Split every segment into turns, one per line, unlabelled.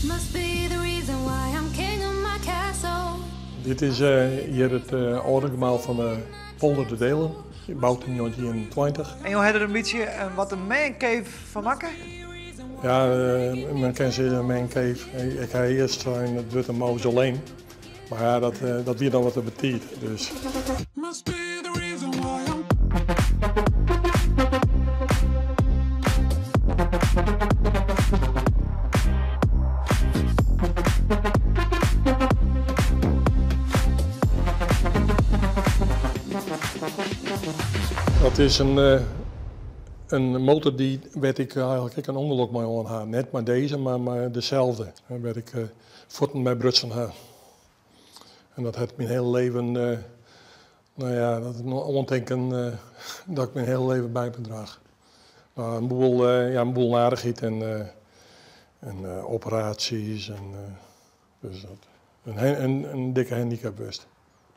Must be the reason why I'm king of my castle.
Dit is hjir it âlde gemaal fan de polder De Deelen, boud yn 1921.
En jo ha der in bytsje wat in mancave fan makke?
Ja, men kin sizze in mancave. Ik ha earst sein it wurdt in mausoleum. Mar ja, dat wie dan wat te betiid. Dus. Dat is in motor dy wêr't ik eigenlik ek in ûngelok mei hân ha. Net mei dizze, mar mei deselde. Wêr't ik fuotten mei brutsen ha. En dat hat myn hiele leven, no ja, dat is in oantinken dat ik myn hiele leven by my draach. No, in boel, ja, in boel narichheid en, en operaasjes en dus dat. In dikke handicap west.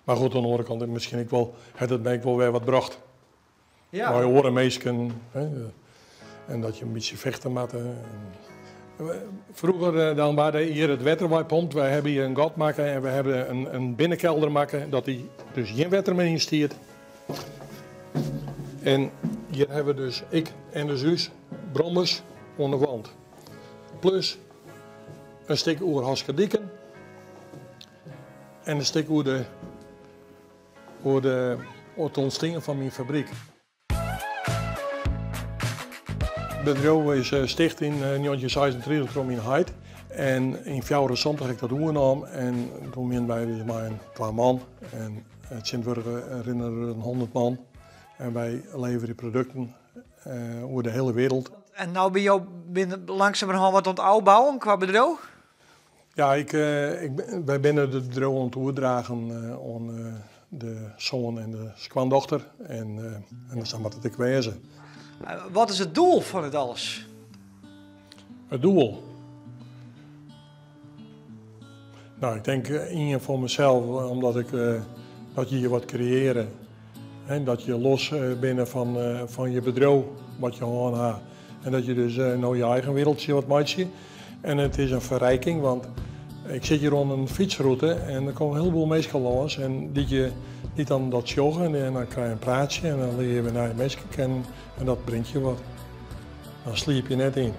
Mar goed, oan de oare kant, miskien ek wol, hat it my ek wol wer wat brocht.
Ja.
Mei oare minsken. Hè, en dat je in bytsje fechte moatte. Froeger dan waard hjir it wetter weipompt. Wy hawwe hjir in gat makke en we hawwe in binnenkelder makke, dat dy dus gjin wetter mear yn stiet. En hjir hawwe we dus ik en de zus brommers oan de wand. Plus in stik oer Haskerdiken en in stik oer de Oer de it ûntstean fan myn fabryk. It bedriuw is sticht yn 1936 troch myn heit en yn 74 ha ik dat oernaam en doe wienen wy dus mei in twa man en tsjintwurdich rinne der in 100 man en wy leverje produkten oer de hiele wereld.
En no binne jo binne langsumerhân wat oan it ôfbouwen kwa bedriuw?
Ja, ik, ik, wy binne it bedriuw oan it oerdragen oan de soan en de skoandochter. En, en sa moat it ek wêze.
Wat is it doel fan it alles?
It doel? No, ik tink ien foar mysels, omdat ik dat je hjir wat kreëarje. Hè, dat je los binne fan je bedriuw wat je hân ha. En dat je dus no je eigen wereldje wat meitsje. En it is in ferriking, want ik sit hjir oan in fytsrûte en der komme in hieleboel minsken lâns en dy't je dy't dan dat sjogge en dan krije je in praatsje en dan leare je wer nije minsken kennen en dat bringt je wat. Dan sliep je net yn.